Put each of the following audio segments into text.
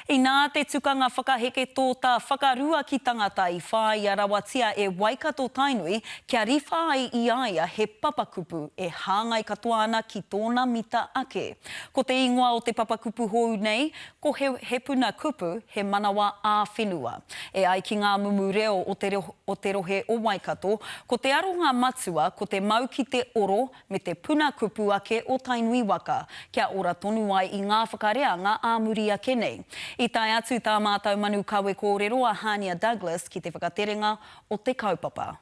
Inā te tukanga whakaheke tōtā whakaruaki tangata i whāia rawatia e Waikato Tainui kia riwha ai i a ia he papakupu e hāngai katoa ana ki tōna mita ake. Ko te ingoa o te papakupu hou nei, ko He He Puna Kupu, He Manawa ā-Whenua. E ai ki ngā mumu reo o te o te rohe o Waikato, ko te aronga matua ko te mau ki te oro me te puna kupu ake o Tainui waka, kia ora tonu ai i ngā whakareanga ā muri ake nei. I tae atu tā mātau manu kawe kōrero a Hānia Douglas ki te whakaterenga o te kaupapa.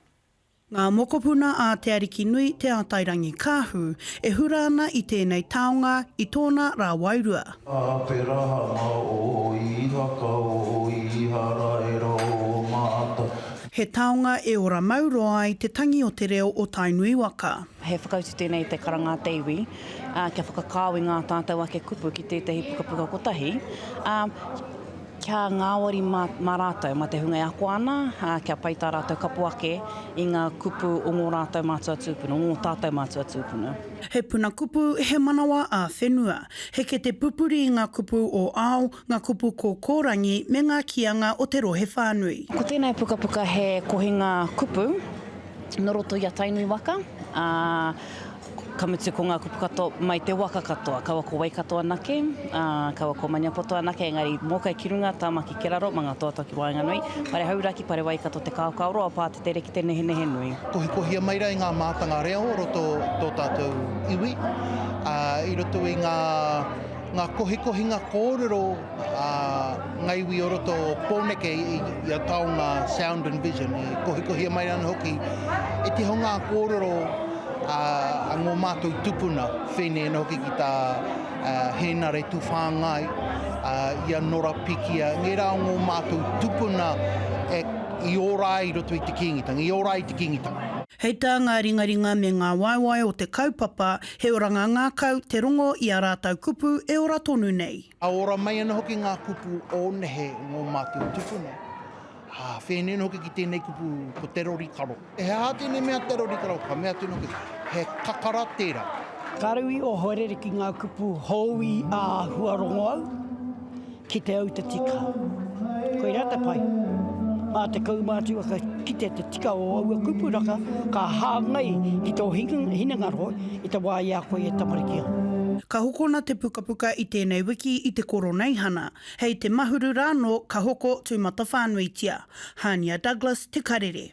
Ngā mokopuna a Te Arikinui Te Ātairangikaahu e hura ana i tēnei taonga i tōna rā wairua. Aperahama o Ihaka o Iharaira o Maata. He taonga e ora mau roa ai te tangi o te reo o Tainui waka. He whakautu tēnei i te karanga a te iwi, ā, kia whakakao i ngā tātou ake kupu ki tētahi pukapuka kotahi, ā, kia ngāwari mā, mā rātou, mā te hunga e ako ana, ā, kia pai tā rātou kapo ake i ngā kupu o ngō rātou mātua tūpuna, o ngō tātou mātua tūpuna. He puna kupu, he manawa ā-whenua. He kete pupuri i ngā kupu o ao, ngā kupu kōkōrangi me ngā kīanga o te rohe whānui. Ko tēnei pukapuka he kohinga kupu nō roto i a Tainui waka, ā, ka mutu ko ngā kupu katoa mai te waka katoa, kaua ko Waikato anake, ā, kaua ko Maniapoto anake, engari Mōkai ki runga, Tāmaki ki raro, Mangatoatoa ki waenganui, Pare Hauraki, Pare Waikato, Te Kaokaoroa, Pātetere ki te Nehenehenui. Kohikohia mai rā i ngā mātanga reo o roto i tō tātou iwi, ā, i roto i ngā, ngā kohikohinga kōrero a ngā iwi o roto o Pōneke i a taonga Sound and Vision, i kohikohia mai rā hoki e te ho ngā kōrero a ngō mātou tupuna, whēnei ana hoki ki tā Hēnare Tuwhāngai, i a Nora Pikia, ngērā o ngō mātou tupuna e, i ora ai i roto i te Kīngitanga, i ora ai te Kīngitanga. Hei tā ngā ringaringa me ngā waewae o te kaupapa, he oranga ngākau te rongo i ā rātou kupu e ora tonu nei. A ora mai ana hoki ngā kupu o nehe o ngō mātou tupuna. Ā, whēnei ana hoki ki tēnei kupu ko te rori karo. He aha tēnei mea te rori karo? Ka mea atu hoki, he kakara tērā. Kāre i ohorere ki ngā kupu hou i āhua rongo au. Ki te au te tika. Koirā te pai. Mā te kaumātua ka kite te tika o aua kupu raka ka hāngai ki tō hinengaro i te wā i a koe e tamariki ana. Ka hokona te pukapuka i tēnei wiki i te Koroneihana. Hei te Mahuru rānō ka hoko tūmatawhānuitia. Hānia Douglas, Te Karere.